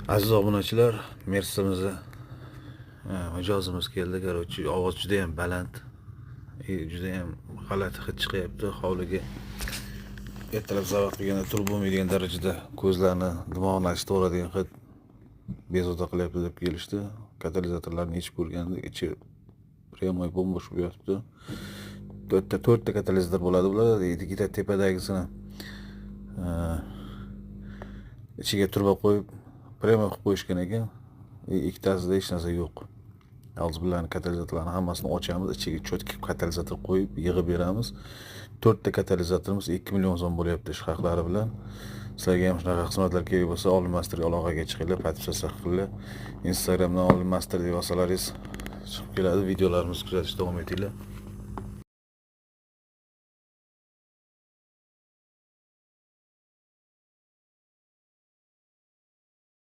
Aziz obunachilar, Mercimizni mijozimiz keldi. Короче, ovoz juda ham baland. Juda ham g'alati hid chiqyapti. Hovliga ertalab zavod qilganda turib bo'lmaydigan darajada ko'zlarni, dimog'ni achitaveradigan hid bezovta qilyapti deb kelishdi. Katalizatorlarni yechib ko'rganda ichi прямой bo'm-bo'sh bo'lib yotibdi. To'rtta to'rtta katalizator bo'ladi bularda. Ikkita tepadagisini ichiga truba qo'yib, прямо qilib qo'yishgan ekan. Ikkitasida hech narsa yo'q. Hozir bularni, katalizatorlarni hammasini ochamiz, ichiga чётко katalizator qo'yib, yig'ib beramiz. To'rtta katalizatorimiz 2 million so'm bo'lyapti ish haqlari bilan. Sizlarga ham shunaqa xizmatlar kerak bo'lsa, Olim Masterga aloqaga chiqinglar, подписаться qilinglar. Instagramdan Olim Master deb yozsalaringiz chiqib keladi. Videolarimizni kuzatishda davom etinglar.